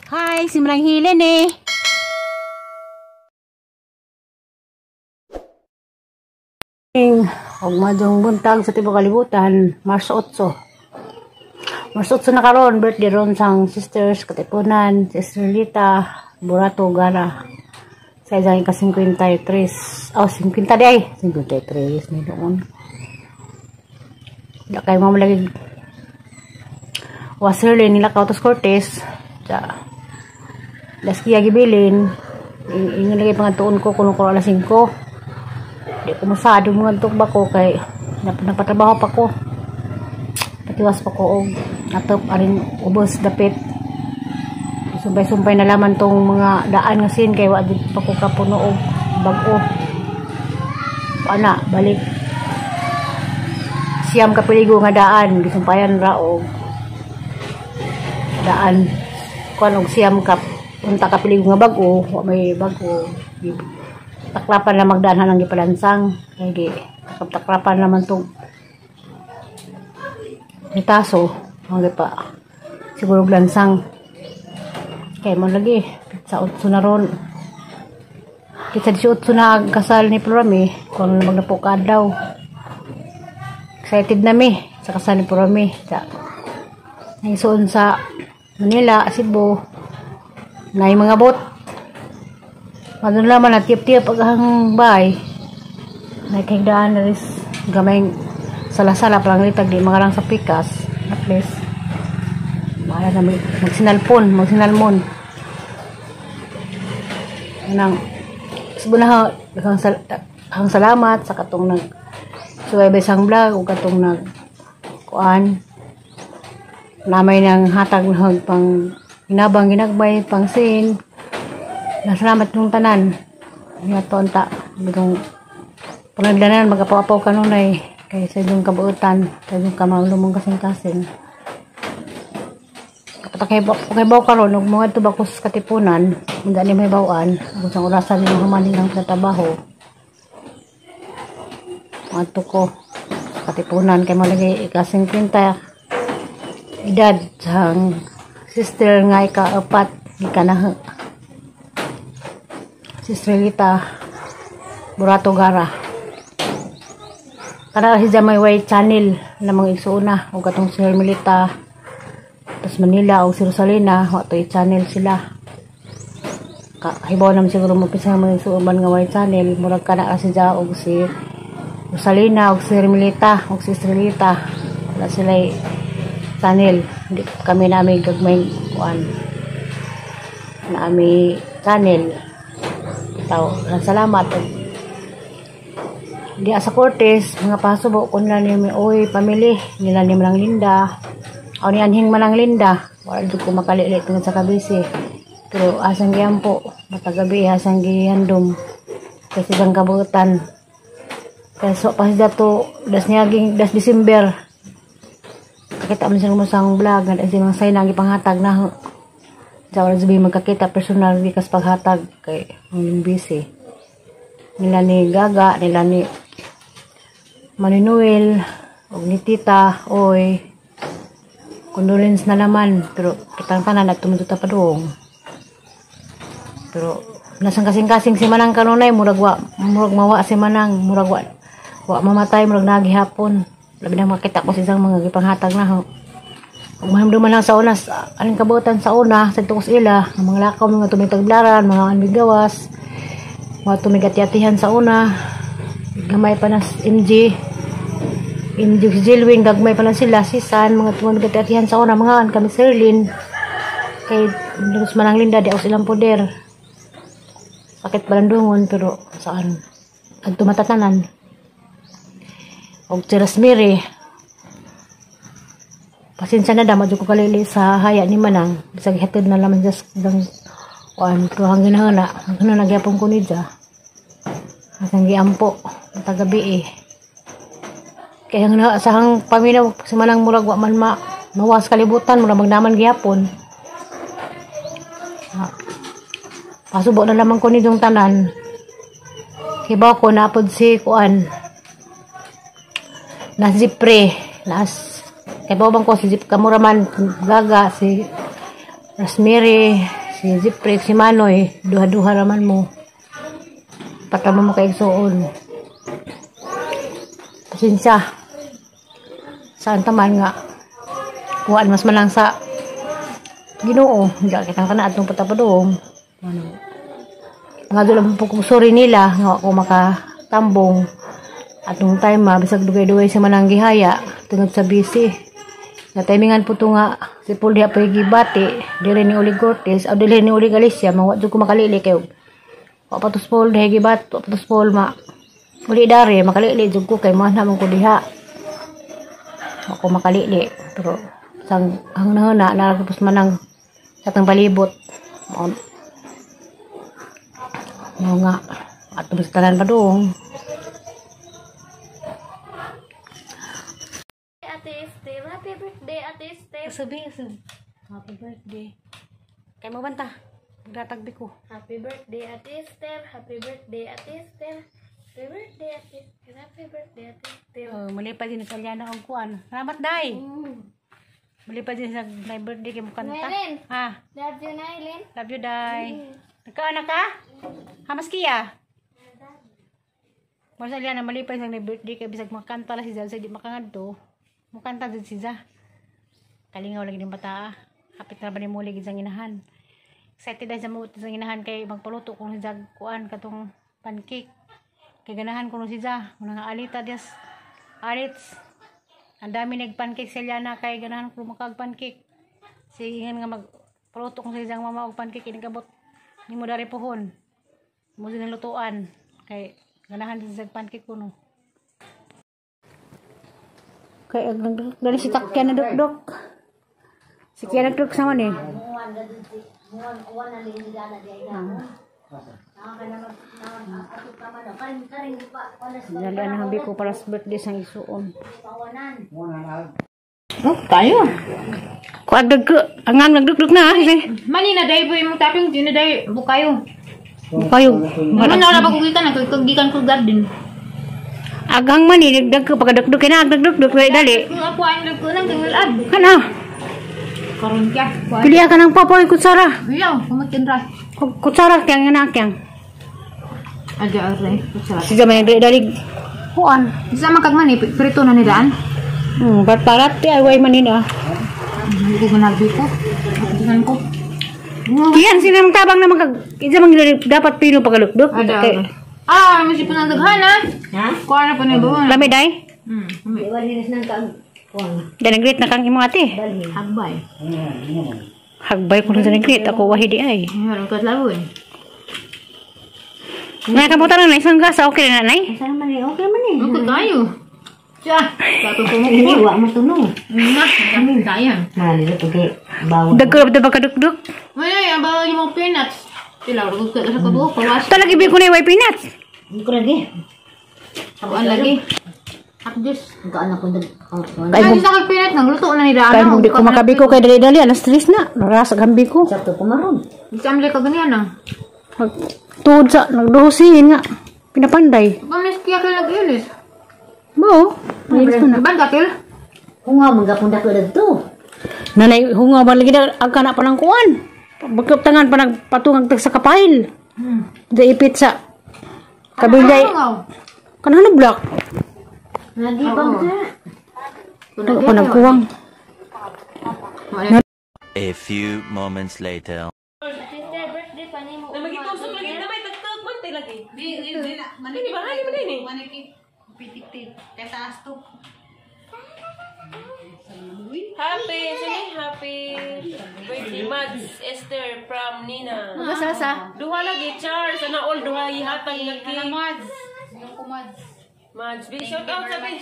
Hi, si Manang Helen eh. Og madong buntag sa tibuok kalibutan, Marso 8. Marso 8 na karon, birthday ron sang sisters Katipunan, Sister Lita, Burato Gara. Sa isang ika 53. Oh, 50 di ay. 53 ni doon. Da kay mo lagi Waserlin nila Kautos Cortez. Sa las kiya gibilin. Ingon lagi pangatuon ko kuno ko alas 5. Di ko masado mga antok ba ko kay nagpatrabaho pa ko. Patiwas pa ko og atop aring ubos dapit. Sumpay-sumpay na laman tong mga daan nga sin kay wa jud pa ko kapuno og bag-o. Ana balik siyam ka piligo nga daan gisumpayan ra og daan kuan og siyam ka unta ka piligo nga bag-o, wa may bag-o. Taklapan na magdaan ang gipalansang kay gi taklapan naman tong ritaso ang pa siguro lansang kay mo lagi sa 8 na ron kitsa 18 na ang kasal ni Florami kung magnapo ka daw. Excited na mi sa kasal ni Florami sa naisuon sa Manila, Cebu na yung mga bot. Ano laman na tiyap-tiyap ang bahay. Nakahigdaan na rin gamay sala-sala palang litag di magarang sa pikas. At least mahala na magsinalpon, magsinalmon. Anang na hang salamat sa katong nag suwaybay sang vlog o katong nag kuan namay nang hatag na pang hinabang ginagbay pang sin. Nasalamat nung tanan. Nga ta bitong panagdanan magapaw-apaw kanunay kay sa inyong kabuutan, sa inyong kamalumong kasing-kasing. Kapag kay baw karon og mga adto ba ko sa Katipunan, hindi ni may bawaan, kung sa orasan ni humanin ang trabaho. Adto ko sa Katipunan kay malagi ika-50 edad sa sister nga ika-4 gikanah. Sister Lita Burato Gara. Kana si may way channel na mga igsuuna og katong si Hermelita tas Manila og si Rosalina wa toy channel sila. Ka hibaw naman siguro mo pisa mga igsuuban nga way channel murag kana ra si Ja og si Rosalina og si Hermelita og si Sister Lita. Wala sila channel. Hindi kami nami gagmay kuan. Nami channel. Tao, salamat. Di sa Cortez, mga pasubo ko nila ni oy pamili nila ni Manang Linda. O ni anhing Manang Linda. Wala jud ko makalili tungod sa kabisi. Pero asang giampo, matagabi asang gihandom. Kasi sang kabuutan. Kaso pa siya to das niyaging das December. Kakita man siya sang vlog nga si mga sign ang gipanghatag na. Sa wala sabi magkakita personal gikas paghatag kay ang busy. Nila ni Gaga, nila ni Maninuel, og ni Tita, oy. Condolence na naman, pero kitang tanan at tumututa pa doong. Pero nasang kasing-kasing si Manang kanunay, murag wa, murag mawa si Manang, murag wa, wa mamatay, murag nagihapon. Labi na makita ko sa isang mga gipanghatag na ho. Kung mahamduman lang sa una, aling kabutan sa una, sa tukos ila, ang mga lakaw, mga tumitaglaran, mga anbigawas, mga tumigati-atihan sa una, gamay pa na MG, MG Jilwing, gagmay pa na sila, si San, mga tumigati-atihan sa una, mga kami Sirlin, kay Luz Manang Linda, di ako silang poder. Sakit balandungon, pero saan, ang tumatatanan. Og si Rosemary, pasensya na dama ko kalili sa haya ni Manang. Bisag hatid na laman sa dang kuan tuhang ginahana. Ang nagyapon ko ni ja. Asang giampo matagabi eh. Kaya ang sahang paminaw si Manang murag wa man ma mawas kalibutan murag magnaman gihapon. Pasubo na lamang ko ni dong tanan. Kibaw ko napod si kuan. Nas Jipre, nas kay bawang ko si Jeep Kamuraman Gaga, si Rosemary, Si Zipre, si Manoy, duha-duha raman mo. Patama mo kay igsuon. Pasensya. Saan taman nga. Kuhaan mas malang sa Ginoo. Hindi kita kana atong patapadong. Ano. Nga doon po kung sorry nila nga ako makatambong. Atong time ma bisag dugay-dugay sa manang gihaya tungod sa busy. Na timingan po to nga si Paul diha pa gibati dili ni Uli Cortez o dili ni Uli Galicia mawad jud ko makalili kayo. Wa pa tos Paul diha gibat, wa pa tos Paul ma uli dari makalili jud ko kay mo na man ko diha. Ako makalili pero sang ang nahuna narapos manang sa atong palibot. Mao mao nga ato sa tanan pa doong. Ate Esther, happy birthday, Ate Esther. Sabi, happy birthday. Kay mo banta. Magdatagbi ko. Happy birthday, Ate Esther. Happy birthday, Ate Esther. Happy birthday, Ate Esther. Happy birthday, Ate Esther. Oh, mali pa din sa Aliana og kuan. Salamat dai. Mali pa din sa my birthday kay mo kanta. Nailin. Ha, Love you, Nailin. Love you dai. Nagkaana ka? Hamas kiya. Masa Aliana mali pa sa my birthday kay bisag makanta la si Zal sa di makangadto. Mukanta jud si Za. Kalingaw lagi ng bata. Hapit na ba ni muli gid sa ginahan. Excited dahil sa mo sa ginahan kay magpaluto kung si Zag kuan katong pancake. Kay ganahan ko no si Za. Muna nga alita dias. Alits. Ang dami nag pancake sa Liana kay ganahan ko makag pancake. Sige nga magpaluto kung si Zang mama og pancake ini kabot. Nimo dari pohon. Mo sin lutuan kay ganahan si Zag pancake ko no. Kay dali si Takya na dukduk. Si Kia nagduk sama ni. Dala na habi ko para sa birthday sang isuon. Oh, tayo. Kuag dagko, angang nagdukduk na. Mani na day po yung tapping, di na day bukayo. Kayo. Ano na wala pa kugikan, nagkagikan ko garden. Agang man ni nagdagko pagkadukduk na nagdukduk dali dali. Kung ako ang nagko nang tingulad. Kana. Karon kya. Pili ka ng papoy kutsara. Iyaw, kumakin ra. Kutsara kyang nga kyang. Ada are, kutsara. Sige man dali dali. Kuan. Isa man kag mani, prito na nidaan. Ba't parat ti ay way man ah. Hindi ko ganagbi ko. Tingnan ko. Kiyan sila tabang naman kag isa man dapat pino pagkalukduk. Ada. Ah, masih pun daghan ah. Ha? Kuha na po ni buwan. Lami day. Hmm. Danagrit na kang imong ate. Hagbay. Hagbay ko na danagrit ako wahi di ay. Meron ka labo eh. Nga kabutan na isang gasa okay na nay. Okay tayo. Siya, kato ko mo. Hindi, wa matuno. Na, kaya. Dagko ba pagkadukduk? Ay, ay, ang bawal yung mga peanuts. Sila, ko sa kabuo, kawas. Talaga ibig ko na yung peanuts. Sabuan lagi. Hakdis. Kay Ay, sa kay peanut, nangluto na nila. kay di ko makabiko kay dali-dali alas 3 na. Narasa gambi ko. Isa amli ka ganyan ah. Tuod sa nagduhusin nga. Pinapanday. Kamis kaya kayo nag-ilis. Mo. Mailis ko na. Ban kakil? Nanay hungaw ba lagi na ang kana pa ng kuan. Bagkap tangan pa nagpatungag tag sa kapahil. Di ipit sa kabilay. Kanang na black. Ako nagkuwang. A few moments later. Ate Esther, birthday pa ni mo. Na magitusok lagi na may tagtag man tay lagi. Di ba hali man din eh. Happy, sini happy birthday Mads Esther from Nina. Magasasa. Duha lagi Charles ana all duha ihatag nga cake. Mads. Mads, be shout out sa be.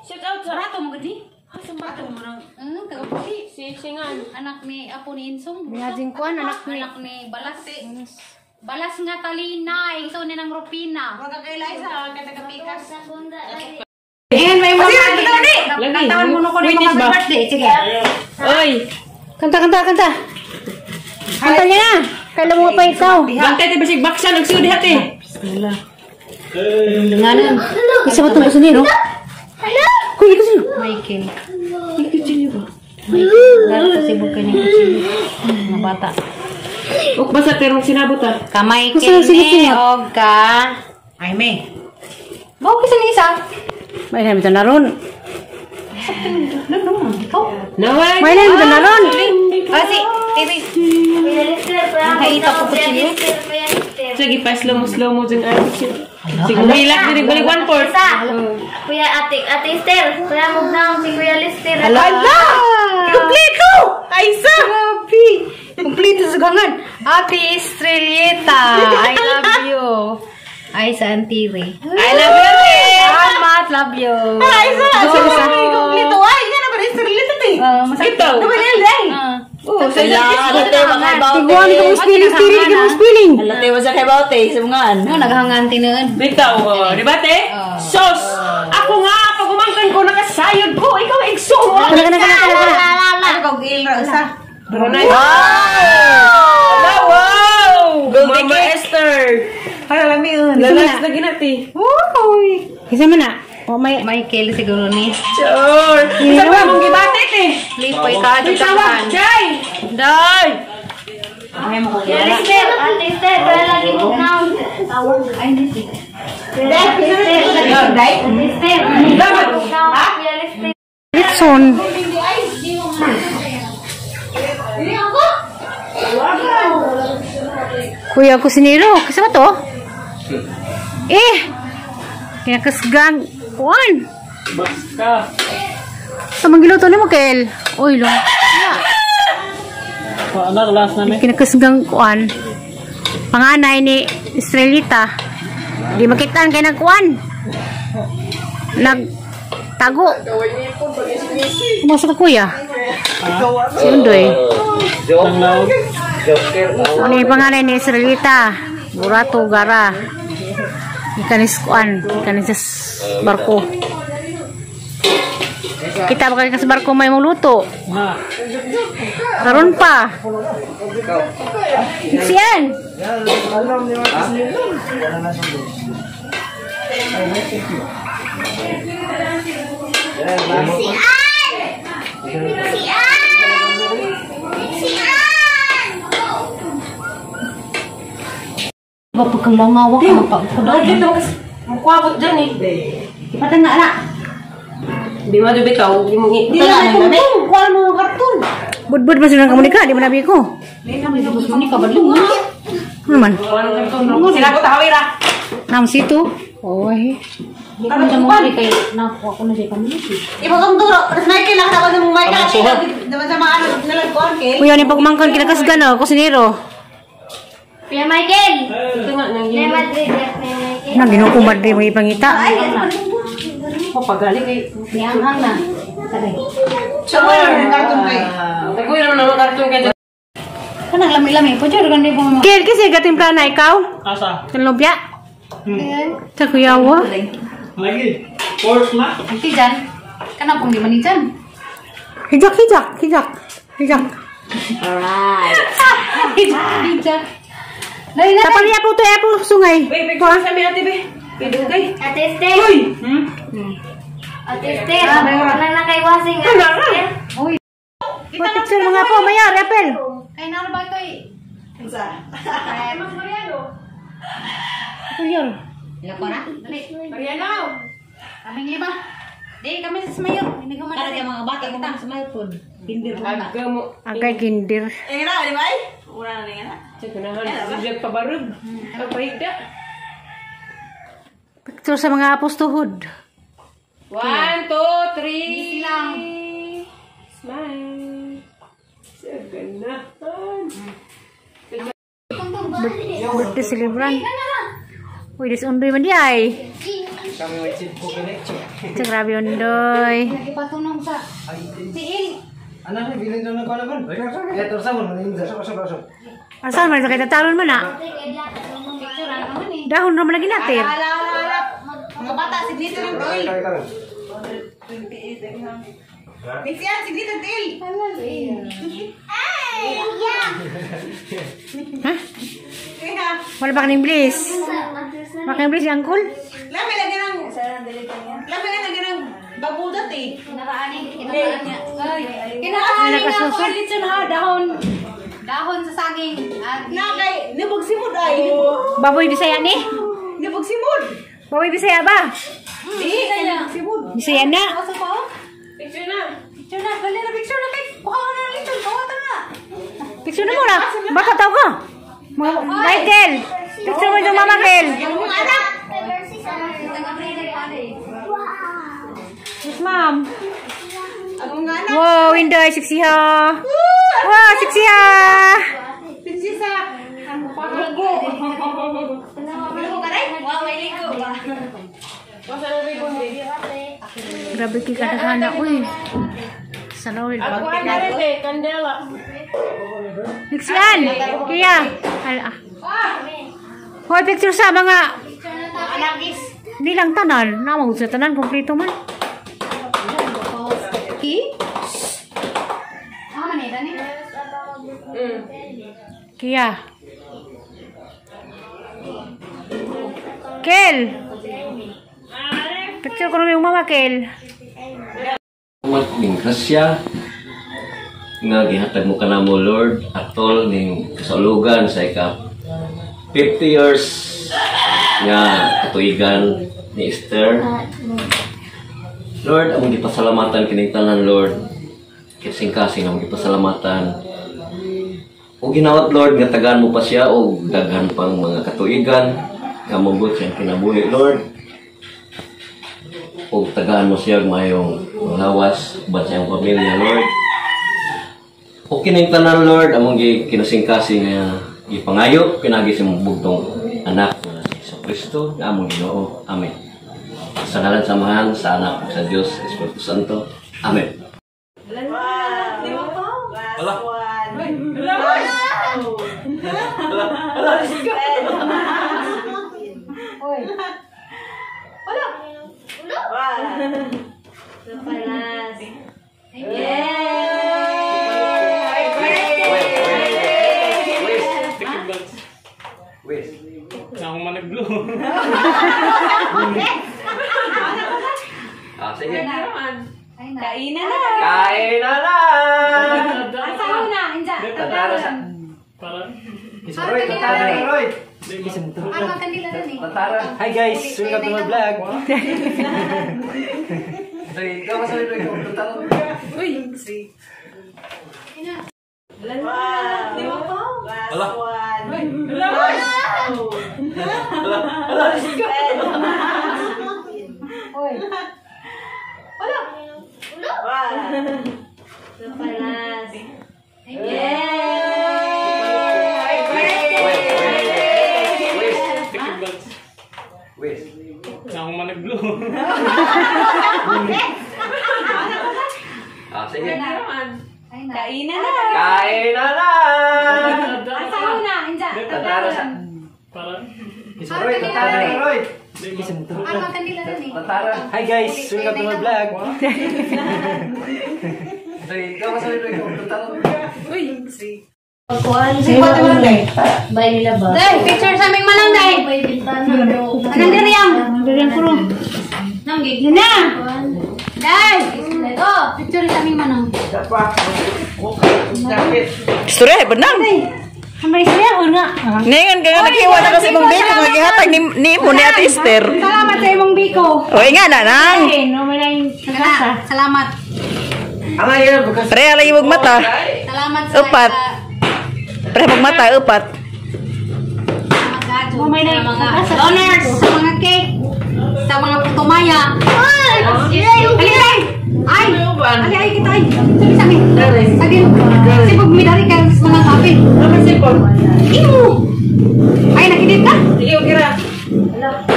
Shout out sa. Rato mo gani? Ha sa bato mo nang Taga-puti. si singan. Anak ni apo ni Insong. Mihajing kuan anak ni. Anak ni Balas. Balas nga talina, igso ni ng Rupina. Ingan may mga Lagi. Tawan mo ko ni mga birthday. Sige. Oy, Kanta kanta kanta. Kanta niya na. Kailan mo pa ikaw. bantay ti basig baksan og sudi hati. Isa ba itong gusto niyo, no? Kuy, ikaw sino? Michael. Michael. Lalo kasi bukay ni kutsilyo. Mga bata. Ok basta pero sinabot ah. Kamay kini og ka. Ay, may. Mao kasi ni isa. May namin ito naron. Naway. May namin ito naron. Kasi TV. Kuya Lester, Nakita ko po sila. Kuya Lester. Sige pa slow mo dyan ay. Sige hilak diri balik 1/4. Isa. Kuya Ate, Ate Esther, kuya mugnaong si Kuya Lester. Ala! Kompleto! Ay, isa! Grabe! Kompleto sa gangan. Ate Estrellita, I love you. Ay, sa Antiri. I love you. Salamat, love you. Ay, isa! Isa! Kompleto! Ay, yan na ba? Estrellita te. Ito. Oh, sa Tiguan ka mong spelling, spelling, ka mong spelling. Ano, naghangan tinuod. Bitaw, di ba te? Sos! Ako nga, pag umangkan ko, nakasayod ko. Ikaw, igsoon mo. Kana, kana, kana, kana. Pero na. Wow! Wow! Mama Esther! Lalas lagi na, te. Uy! Isa man na. Oh, may... Michael siguro ni. Sure! Isa pa mong gibate, te. Lipoy ka, Uy, tawag! Jay! Day! Kuya Lester, Ate Esther, kuya lagi mugnaong. Ay, hindi. Kuya Lester, Ate Esther, mugnaong Kuya Lester. Litson. Kuya kusinero, kasi ba to? Eh! Kinakasgang. Kuan! Basta. Sa manggiluto ni mo, Kel. Uy, long. Kinakasgang kuan. Panganay ni Estrelita. Di makitaan kay nagkuan. Nagtago. Kumusta ka, kuya? Si Undoy. Ano yung panganay ni Estrelita? Burato, gara. Ikanis kuan. Ikanis sa barko. Kita ba kayo sa barko may muluto? Karon pa. Siyan. Pagkalangawa ka mapagkudan. Dito, mukwabot dyan eh. Ipatan nga, anak. Di mo bitaw. Di mo Di na kung kuha mo ang karton. Budbud ba silang komunika? Di mo nabi ko. Ini ka ba dun? Ano man? Sila ko tahawira. Nam situ. Oy. Hindi ko na mo kay nakuha ko na siya kami. Iba kang duro. Tapos Michael lang ako ng Michael. Naman sa mga ano nalang kuhan kay. Kuya ni pagmangkan kinakasgan oh, kusinero. Kuya Michael! Ito nga, Kuya Madrid, Kuya Michael. Nang ginoo ko madre mo ipangita. Papagali kay. Nianghang na. Sabi. Siya mo yung karton kay. Tagoy naman ang karton kay. Kanang lami-lami po dyan. Ganun po. Kel kasi gatimpla na ikaw. Asa? Kanlobya. Sa kuya wa. Lagi. Pork na. Ante dyan. Kanang pong di man ni dyan. Hijak hijak hijak. Hijak. Alright. Hijak. Dali na. Tapal niya po to po sungay. Wait, wait, sa amin ate be. Pwede kay. Ate Esther! Ate Esther, wala na kay Wasing. Ate Esther. Uy. Picture mga po, mayar, apel. Kay naro ba ito eh? Tulyor. Ila ko na? Dali. Mariano. Kaming lima. Di, kami sa mayor. Hindi ko man. Mga bata ko sa mayor po. Kinder po na. Aga mo. Agay kinder. Eh na, di ba? Ura na nga. Check na han. Sijag pabarog. Pagpahigda. Picture sa mga apostohod. 1, 2, 3. Lang. Smile. Sa ganahan. Birthday celebrant. Uy, dis undoy man di ay. Sa grabe undoy. Ipatunong sa tiil. Asan man sa kay tatalon man na? Picture ano man eh. Dahon ra man lagi natin. Ala, ala, ala. Mga bata, signito ng tiil. Siyan, signito ng tiil. Ha? Kaya, Wala ba kaning bliss? Wala kaning bliss, uncle? lami lagi ng... Lami lagi ng bagudat eh. Kinakaani, kinakaani. Ay, kinakaani nga ako ulit ha, dahon. Dahon sa saging. Nakay, nibog simod ay. Baboy Bisaya ni? Nibog simod. Baboy Bisaya ba? Di, kaya simod. Bisaya na. Picture na. Picture na, dali na picture na kay. Kuha na lang picture, kuha ta na. Picture na muna. Baka tao ka. Michael. Picture mo yung mama, Kel. Yung anak. Yes, ma'am. Ang mga anak. Wow, Inday, sexy ha. Wow, sexy ha. Prinsesa. Lugo. Lugo ka rin? Wow, may ligo ba? Grabe kay kadagana, uy. Sana all. Ako na rin eh, kandela. Nixian! Kaya! Ala. Hoy, picture sa mga Anakis. nilang tanan. Namang sa tanan, kompleto man. Ki? Ah, manita ni. Kaya. Kel! Picture ko naman yung mama, Kel. Salamat ning grasya nga gihatag mo kanamo Lord atol ning kasaulugan sa ika 50 years nga katuigan ni Esther. Lord, among gipasalamatan kining tanan Lord. Kasing-kasing among gipasalamatan. O ginawat Lord nga tagaan mo pa siya og daghan pang mga katuigan nga moabot siyang kinabuhi Lord. Og tagaan mo siya og maayong lawas uban sa iyang pamilya Lord. O kining tanan Lord among kinasingkasing nga gipangayo pinagi sa imong bugtong anak nga si Hesus Kristo nga among Ginoo. Amen. Sa ngalan sa Amahan, sa Anak ug sa Dios Espiritu Santo. Amen. Ala. Palas. Wes. Ako man nag-blue. Ah, sige. Kainan na. Kain na na! Ang saho na, inja. Tatara sa... Para. Roy, tatara, Roy! Ano ang kanila rin eh. Tatara. Hi guys, welcome to my vlog. Sorry, ikaw ka sa Roy, tatara. Ala. Palas. Wes. Ako man nag-blue. Ah, sige. Kainan na. Kain na na! Ang saho na, inja. Tatara sa... Para. Roy, tatara, Roy! Ano ang kanila rin eh. Tatara. Hi guys, welcome to my vlog. Sorry, ikaw ka sa Roy, tatara. Bay nila ba? Day, picture sa aming manang, day. Bay bintana. Anong diriyang? Durian ko ro. Yun na. Day! Oh, picture sa aming manang. Istorya, benang. May siya o nga. Ningon ka nga naghiwa na kasi imong biko nga gihatag ni mo ni Ate Esther. Salamat sa imong biko. O nga na nang. Ay, no, may lang kagasa. Salamat. Pre lagi mong mata. Salamat sa Upat. Pre mong mata upat. May sa lang mga kagasa. donors, sa mga cake, sa mga putumaya. Ay! Ay! Ay! Ali, ay, kita ay. Sabi sa amin. Sabi, sibog midari ka sa mga kape. Imo! Ay, nakidit ka? Sige, okay ra.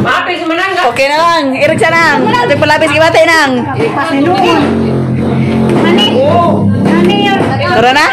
Maapi sa manangga. Okay na lang. Irik sa nang. Ate palapis gibate nang. Mani. Mani yun. Tara na.